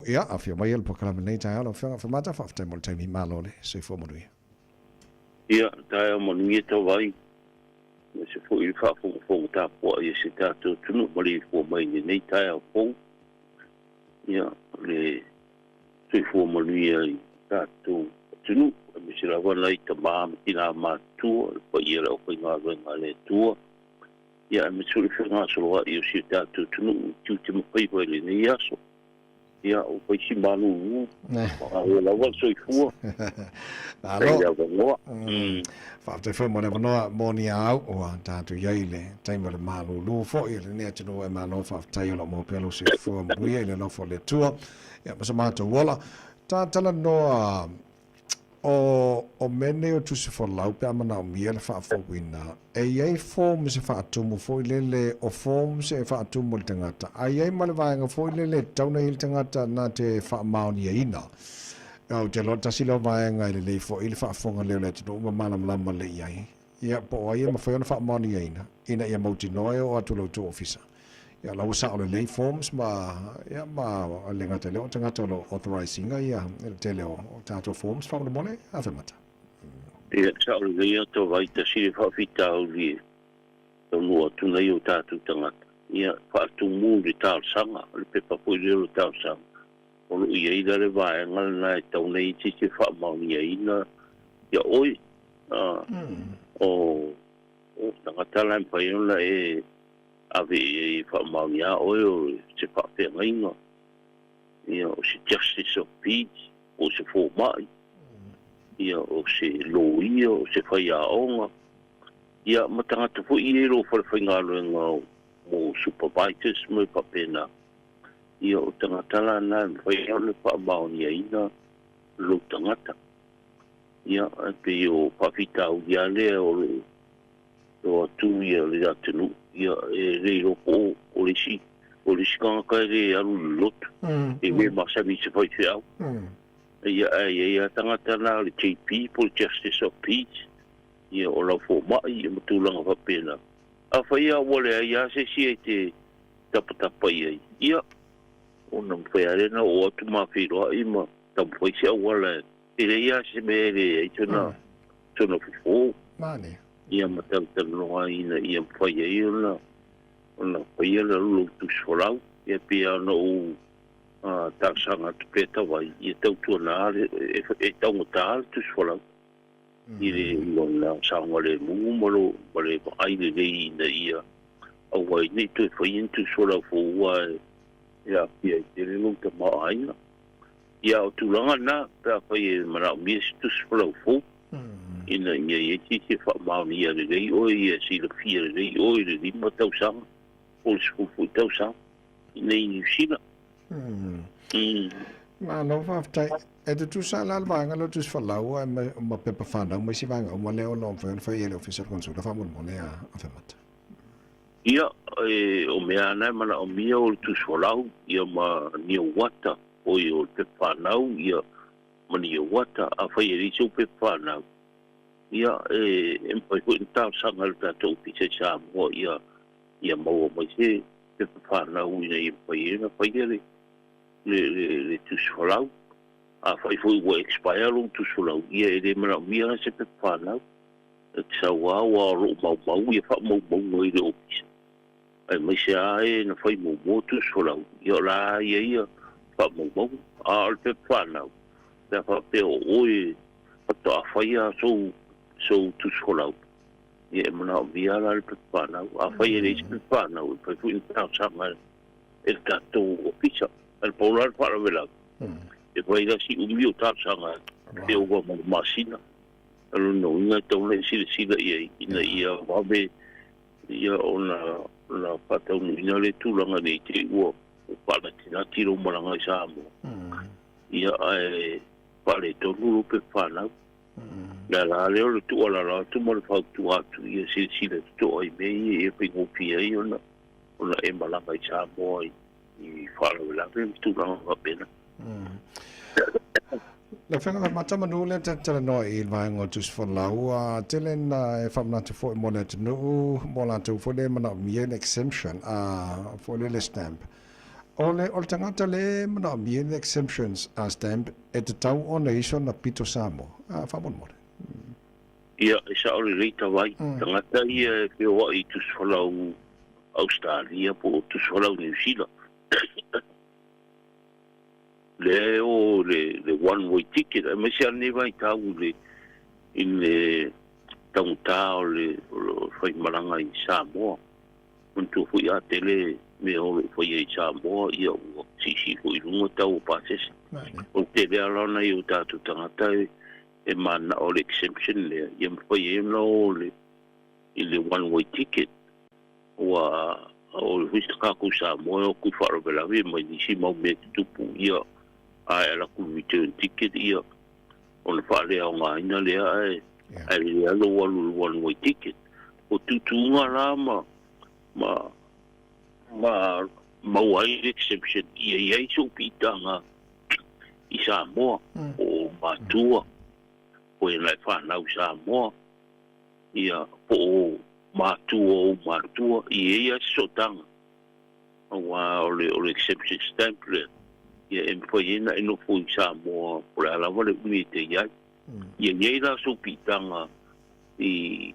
Ia, afio mai i le polokalame i lenei taeao lau Afioga Afemata, faafetai mo le taimi, malo le soifua manuia. Ia, taeao manuia Tavai, aemaise foi le faafogafoga tapuai a si tatou atunuu maliefua mai i lenei taeao fou. Ia, le soifua manuia i tatou atunuu, aemaise lava nai tama ma tina matutua, le paia o le aufaigaluega a le Atua, ia aemaise foi le fegasoloai o si o tatou atunuu i tiute ma faiva i lenei aso. Ia, ua fai si malūlū, malo lava le soifua. Malo. I le avanoa. Faafetai foi mo le avanoa mo ni au ua tatou i ai i le taimi o le malūlū foi o lenei atunuu e malo faafetai o lo o maua pea lou soifua manuia i le alofa o le Atua. Ia, ma so matou ola. Talanoa O, o mea nei o tusi folau pe a manaomia le faafouina, e i ai forms e faatumu foi lele, o forms e faatumu e le tagata, a i ai ma le vaega foi lele e tatau ona i ai le tagata na te faamaoniaina. Ou te iloa tasi lea o vaega e lelei foi le faafofoga lelei o le atunuu ma malamalama lelei i ai, ia po o ai e mafai ona faamaoniaina ina ia mautinoa e oo atu i lo outou ofisa. Ia la ua sao lelei forms ma ia ma le gata i lea o tagata o lo o authorise ina ia le tele o tatou forms faamolemole Afemata. Ia sao lelei a tovai tasi le faafitauli e taunuu atu nei o tatou tagata ia faatumu le talosaga le pepa foi lea o le talosaga o lo o i ai la le vaega lena e tau nei se isi e faamaoniaina ia oe o o tagata la e mafai ona e ave i ai e faamaonia oe o se faafeagaiga, ia, o se Justice of Peace, po o se fomai, ia, o se loia, o se faiaoga, ia, ma tagata foi ia i lou fale faigaluega mo supervisors ma mea faapena. Ia, o tagata la na e mafai ona faamaoniaina lou tagata. Ia, e pei o faafitauli lava lea o lo o atu ia le atunuu, ia e le iloa po o o le isi o le isi tagata e le alu i le lotu, e le masani i se faifeau. Ia ae i ai lava tagata na o le JP po o le Justice of Peace, ia o lau fomai ia ma tulaga faapena. Afai lava ua leai lava se isi e te tapatapa i ai, ia ona mafai lava lea ona oo atu ma feiloai ma taumafai se auala e leai lava se mea e leai sona sona fofo. Manaia. Ia ma talatalanoa ina ia mafai ai ona ona faia le lou tusi folau. Ia pei lava ona ou talosaga atu pea tau ai, ia tautuana le, e taugata le tusi folau i le lona saogalemu ma lo ma le vaai lelei ina ia aua ai ne i toe faia ni tusi folau fou aua e aafia ai tele lou tamaoaiga. Ia o tulaga na, pe afai e manaomia se tusi folau fou, ina ia i ai se isi e faamaonia lelei oe, ia silafia lelei oe i le 5 tausaga po o le 10 foi tausaga i Niu Sila. Malo faafetai. E tutusa la le vaega lea o tusi folau ma pepa fanau ma isi vaega uma lea o lo o mafai ona fai e le Ofisa o le Konesula faamolemole a Afemata. Ia, e, o mea lava na e manaomia o le tusi folau ia ma niuata, oi o le pepa fanau ia ma niuata. Afai e leai sou pepa fanau, ia e, e mafai foi ona talosaga i le tatou Ofisa i Samoa ia, ia maua mai se pepa fanau ina ia mafai ai ona faia le, le, le, le tusi folau. Afai foi ua expire lou tusi folau, ia e le manaomia la se pepa fanau. E te sau lava aua o lo o maumau ia faamaumauga i le ofisa, aemaise lava e na fai muamua tusi folau, ia o la a ia ia faamaumauga. A o le pepa fanau, pe a faapea o oe faatoa faia sou, sou tusi folau, ia e manaomia la le pepa fanau. Afai e leai se pepa fanau, e mafai foi ona talosaga e le tatou ofisa. Ae le pau la le faalavelave, e fai la si umi o talosaga e ova ma le masina. O lona uiga e tatau ona e silasila i ai ina ia vave ia ona ona faataunuuina lea tulaga ne i te i ua faanatinati lou malaga i Samoa, ia ae faaletonu lou pepa fanau. O le ala lea o le tuualalo atu ma le fautua atu ia silasila totoa i mea ia ia faigofie ai ona ona e malaga i Samoa i i faalavelave ma tulaga faapena. Lau Afioga Faimata manu lea ta talanoa i le vaega o Tusi Folau, a tele na e faamanatu foi mo le atunuu, mo latou foi le manaomia le exemption, a foi le stamp. O le tagata le manaomia le exemptions stamp e tatau ona i sona pito Samoa. Faamolemole. Ia, e sao lelei Tavai. Tagata ia e feoai i tusifolau Ausetalia po o tusifolau Niu Sila. Lea e o le one way ticket, aemaise lava lenei vaitau i le taugata o le faimalaga i Samoa. Manatua foi a tele mea o lo o faia i Samoa, ia ua siisii foi i luga tau o pasese. O le tele lava la o nai o tatou tagata e mananao le exemption lea, ia mafai ai ona o i le one way ticket. Ua o le foi tatou Samoa e o atu i faalavelave mai nisi mau mea tutupu, ia ae alu atu return ticket, ia ona faaleaogaina lea, ae lelei lou alu i le one way ticket. O tuutuuga la ma maua ai le exemption, ia i ai sou piitaga i Samoa, po o matua, po e na e whanau Samoa, ia po o matua o matua, i e ia sosootaga. Aua o le exemption stamp lea, ia e mafai ai ona e nofo i Samoa po o le a lava le umi e te i ai. Ia i ai la sou piitaga i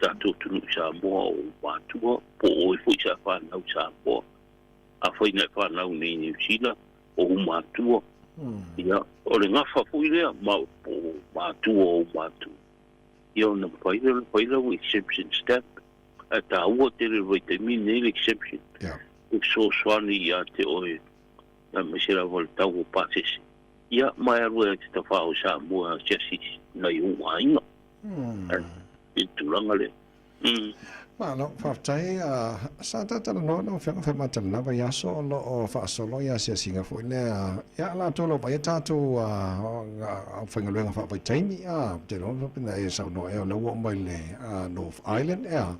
tatou atunuu i Samoa o matua, po o oe foi sa whanau Samoa. Afai na e whanau nei Niu Sila, o u matua. Ia, o le gafa foi lea, ma po o matua o matua. Ia ona mafai lea ona fai lau exemption stamp. Ae taua tele le vaitaimi lenei le exemption. E fesoasoani ia te oe, aemaise lava le tau o pasese. Ia, ma e alu ai te tawha o Samoa asiasi nai ou aiga. I tulaga lea. Malo, faafetai. Sa tatalanoa lau Afioga Faimatalana vaiaso o lo o faasolo ia asiasiga foi lea ia latou lo vaai tatou aufaigaluega faavaitaimi te iloa pena e saunoa ea o lea ua oo mai le North Island ea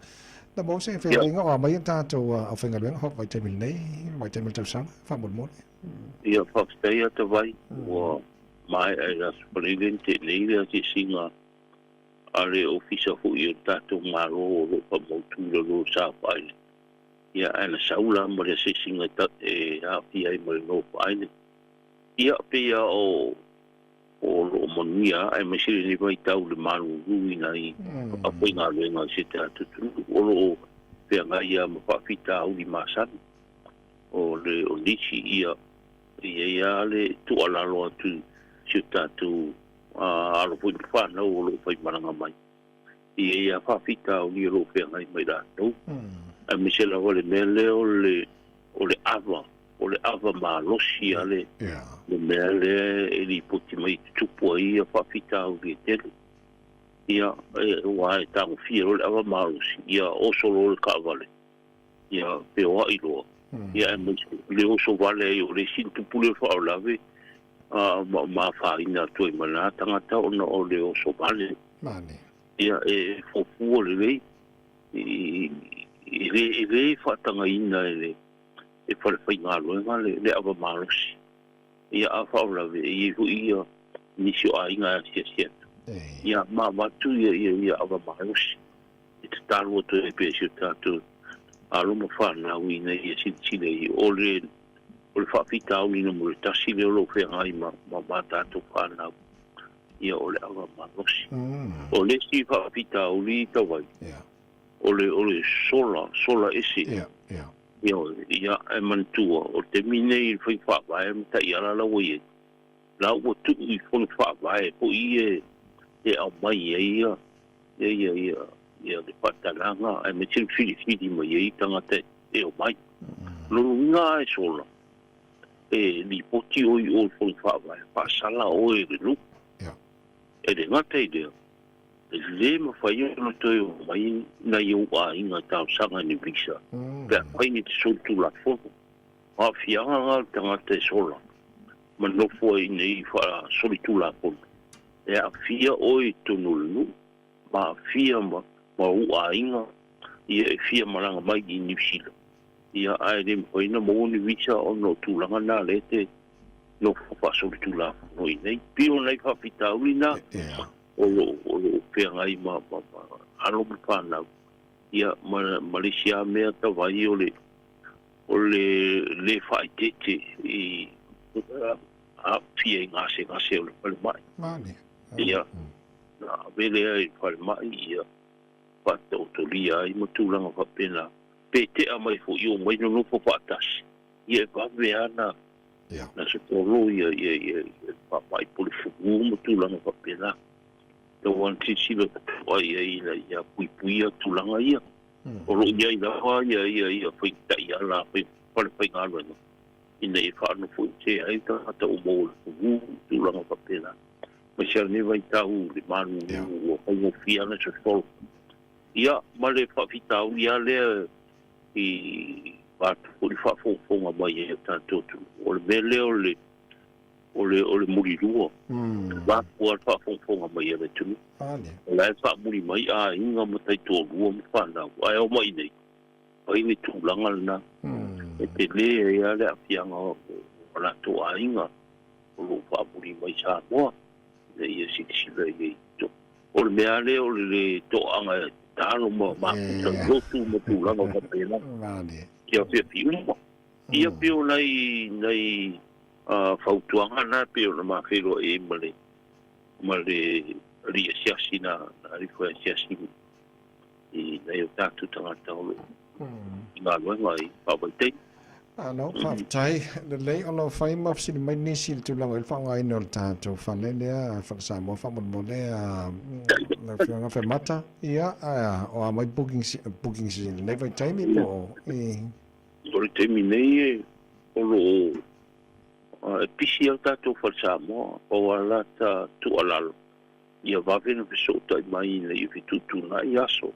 na maua se feoaiga o a mai tatou aufaigaluega faavaitaimi lenei vaitaimi o le tausaga faamolemole. Ia, faafetai ia Tavai, ua maea i le Aso Faraile na tea nei le asiasiga a le ofisa foi o le tatou Malo o lo o faamautu i lalo o South Island. Ia, ae na sau la ma le asiasiga e aafia ai ma le North Island. Ia, pei lava o lo o manuia aemaise lenei vaitau i le malulu i nai aufaigaluega o si o tatou atunuu o lo o feagai lava ma faafitauli masani. O le o nisi ia e i ai lava le tuualalo atu i si o tatou alo foi ma whanau o lo o faimalaga mai. I ai lava faafitauli o lo o feagai mai latou. Aemaise lava le mea lea o le ava, o le ava malosi a le mea lea e lipoti mai tutupu ai ia faafitauli e tele. Ia, ua e tagofia loa le ava malosi, ia oso loa le taavale, ia feoai loa. Ia aemaise le oso vale ai o le isi na tupu lea faalavelave, ma afaina atu ai ma lena tagata ona o le oso vale. Ia, e fuafua lelei, e le faatagaina e le falefaigaluega le ava malosi. Ia, a faalavelave, e i ai foi ia nisi o aiga e asiasi atu. Ia, ma avatu ia ava malosi. E tatalo atu ai pea si o tatou alo ma whanau ina ia silasila i o le faafitauli numera 1 lea o lo o feagai ma tatou whanau. Ia o le ava malosi. O le isi faafitauli Tavai, o le sola ese. Ia, e manatua, o le taimi nei i le fai faavae ma taiala la ua i ai. La ua tuu i fono faavae foi e aumai ai ia le faatalaga aemaise le filifili mai ai tagata e omai. Lona uiga e sola, e lipoti oe i o i fono faavae, faasala oe e le nuu. E le gata i lea, e le mafai ona toe omai nai ou aiga talosaga i ni visa, pe afai e te solitulafono. Aafiaga la o le tagata e sola ma nofo ai nei faasolitulafono, e aafia oe i totonu o le nuu, ma aafia ma ou aiga, ia e fia malaga mai i Niu Sila. Ia, ae le mafai ona maua ni visa ona o tulaga na lea te nofo faasolitulafono i nei. Pei o nai faafitauli na o lo o feagai ma alo ma whanau. Ia, ma le isi lava mea Tavai o le O le lē faaeteete i aafia i gasegase o le falemai. Ia, na ave lea i le falemai ia faataotolia ai ma tulaga faapena. Pe tea mai foi o mai nonofo faatasi, ia e vave lava na sopolo ia ia ia ia faamai po o le flu ma tulaga faapena. Tau lava silasila totoa i ai ina ia puipuia tulaga ia. O lo o i ai lava ia ia ia faitaiala falefaigaluega ina ia faanofoesea ai tagata ua maua i le flu ma tulaga faapena. Aemaise lava lenei vaitau i le malulu ua faigofie lava ona sosolo. Ia, ma le faafitauli lava lea i vaeatu foi le faafogafoga mai a tatou atunuu, o le mea lea o le o le o le mulilua. Mafua le faafogafoga mai a le atunuu. O la e faamuli mai aiga ma taitoalua ma fanau, ae oo mai i inei, fai le tulaga lena. E tele ai lava le aafiaga o latou aiga o lo o faamuli mai Samoa ina ia silasila i ai. O le mea lava lea o le le toaaga e tatalo ma mafuta i lotu ma tulaga faapena. Kia afiafi uma. Ia pei o nai nai fautuaga na pei ona ma feiloai ai ma le ma le alii asiasi na na alii foi asiasi i nai o tatou tagata o lo o i galuega i faavaitaimi. Malo, faafetai. Lelei o lo o fai ma fesili mai nisi i le tulaga i le faaaogaina o le tatou fale lea, Fale Samoa faamolemole lau Afioga Faimata. Ia, o a mai bookings, bookings i lenei vaitaimi po o i... O le taimi nei o lo o e pisi lava le tatou Fale Samoa, pau lava la ta tuualalo, ia vave ona fesootai mai ina ia fetuutuunai aso.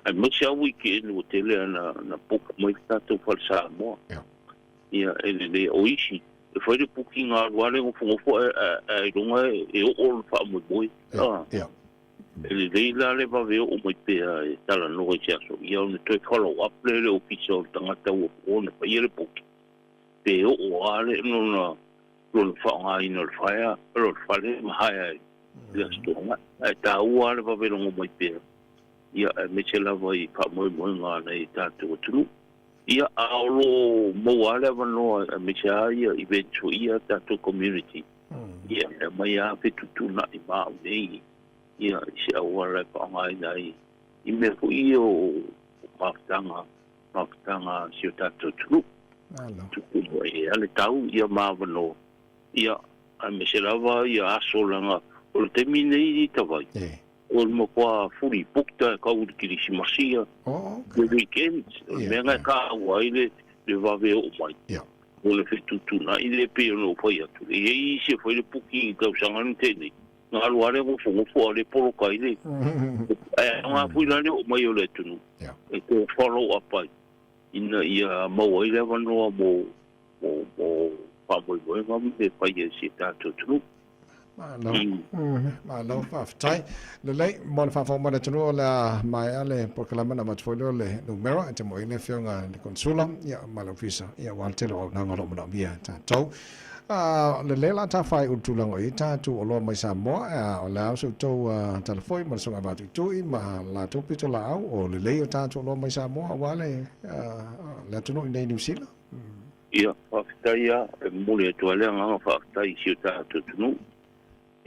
Aemaise lava weekend ua tele lava na book mai le tatou Fale Samoa. Ia e lelei, o isi e fai le booking alu lava le nofonofo ae ailoga e oo le faamoemoe. E lelei la le vave oo mai pea e talanoa i se aso, ia ona toe follow up lea i le ofisa o le tagata ua ona faia le booking, pe oo lava le lona lona faaaogaina o le faea, o le fale ma hire i le Aso Toonai. Ae taua lava le vave logo mai pea, ia aemaise lava i faamoemoega a nai o tatou atunuu. Ia, a o lo o maua lava le avanoa aemaise lava ia events foi ia a tatou community, ia e aumai lava fetuutuunai ma au nei ia i se auala e faaaogaina ai i mea foi ia o mafutaga, mafutaga a si o tatou atunuu. Tupu ai e le tau ia ma avanoa, ia aemaise lava ia aso leaga o le taimi nei i Tavaii, o le matua fully booked lava e tau i le Kerisimasi ia, le weekends, o le mea lena e taua ai le vave oo mai. O le fetuutuunai lea e pei ona ou fai atu, e i ai isi e fai le booking i tausaga na tea nei, na alu lava le nofonofo a o lea poloka ai le, ae aoga foi la le oo mai o le atunuu e toe follow up ai ina ia maua ai le avanoa mo mo mo faamoemoega ma mea fai a si o tatou atunuu. Malo, malo, faafetai. Lelei, mo le faafofoga mai a le atunuu o le a maea le polokalame ona avatu foi lea o le numera e te moe ai le afioga i le Konesula ia, ma le Ofisa ia, aua le tele o auaunaga o lo o manaomia e tatou. Lelei o le a ta faaiu i le tulaga o i ai tatou oloa mai Samoa, o le a o se outou tala foi ma le Susuga Vatuitui ma latou pitolaau o lelei o tatou oloa mai Samoa aua le le atunuu i nei Niu Sila. Ia, faafetai lava, e momoli atu ai le agaga faafetai i si o tatou atunuu,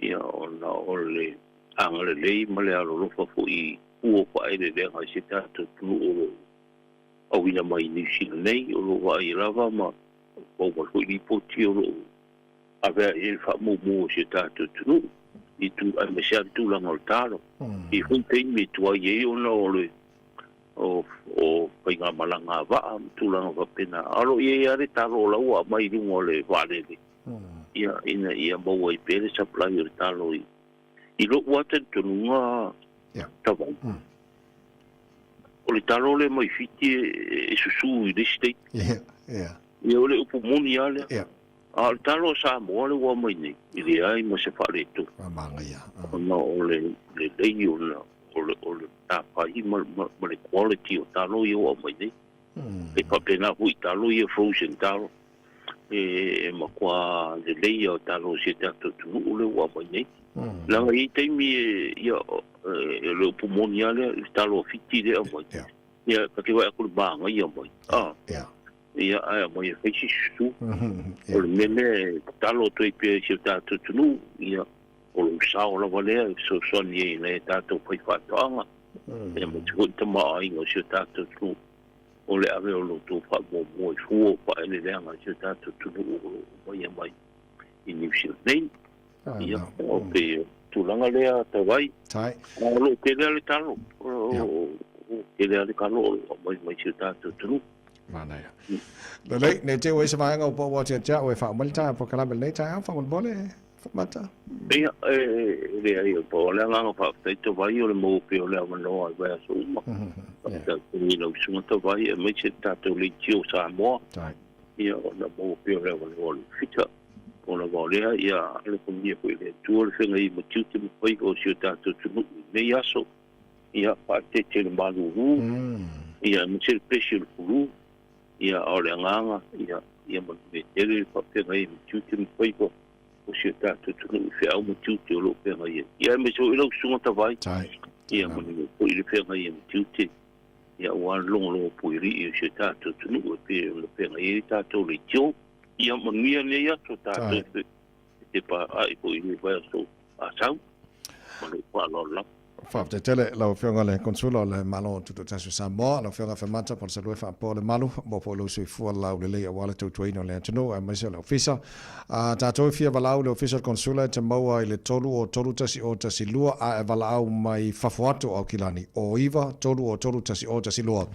ia, ona o le agalelei ma le alolofa foi i fua o faaeleeleaga i si o tatou atunuu o lo o auina mai i Niu Sila nei, o lo o vaaia lava ma maua mai foi lipoti o lo o ave i ai le faamuamua o si o tatou atunuu, i tu, aemaise lava le tulaga o le talo. I foi taimi e tuai ai ona o le o, o faigamalaga a vaa ma tulaga faapena. A o lo o i ai lava le talo o la ua aumai i luga o le vaalele, ia, ina ia maua ai pea le supply o le talo i, i lou lava talitonuga Tavai. O le talo lea mai Fiti e, e susu i le isi taimi. Ia, o le upu moni lava lea. A o le talo a Samoa lea ua aumai nei, e leai ma se faaletonu. Ona o le lelei o le, o le, o le tapai ma, ma, ma le quality o talo ia ua aumai nei. E faapena foi i talo ia frozen talo, e, e matua lelei lava o talo o si o tatou atunuu lea ua aumai nei. Leaga e i ai taimi e, ia, e, o le upu moni lava lea, i le talo a Fiti lea e aumai. Ia, ta te vaai atu i le manaia mai. Ia, ae aumai e fai se isi susu. O le mea lea e tatalo atu ai pea i si o tatou atunuu, ia, o lou sao lava lea e fesoasoani ai i nai a tatou faifaatoaga, ia aemaise foi le tamaoaiga o si o tatou atunuu, o le ave o lo outou faamuamua i fua o faaeleeleaga a si o tatou atunuu o lo o aumaia mai i Niu Sila nei. Ia, o pei o le tulaga lea Tavai. O lo o tele lava le talo, o lo o tele lava le talo o lo o aumai mai si o tatou atunuu. Manaia. Lelei, nei te ua i se vaega o po ua tia tia ua e wha umali tae po kalame nei tae au whamolmole whamata. Ia, e leai o pau o le agaga faafetai Tavai o le maua pea o le avanoa i vaiaso uma. Faafetai i lau susuga Tavai aemaise le tatou leitio o Samoa. Ia, ona maua pea o le avanoa o le fita. O lava o lea, ia alofagia foi e le Atua le feagai ma tiute ma faiva o si o tatou atunuu i lenei aso. Ia, faaeteete i le malulu, ia, aemaise le pesi o le pulu, ia, a o le agaga, ia, ia manuia tele le faafeagai ma tiute ma faiva o si o tatou atunuu i feau ma tiute o lo o feagai ai. Ia, aemaise foi lau Susuga Tavai, ia, manuia foi le feagai ma tiute, ia, aua le logologo puialii o si o tatou atunuu e pei ona feagai ai le tatou leitio. Ia manuia lenei aso tatou te paaa'i foi i lenei vaiaso a sau. Ma lou faaaloalo lava. Faafetai tele lau Afioga le Konsula o le Malo Tutoatasi o Samoa, lau Afioga Femata Palesalue Faapoa Lemalu, mo foi lou soifua laulelei aua le tautuaina o le atunuu aemaise o le Ofisa. A tatou e fia valaau i le Ofisa o le Konsula e te maua i le 3 o 3 1 o 1 2 a e valaau mai fafo atu o Aukilani, o 9 3 o 3 1 o 1 2.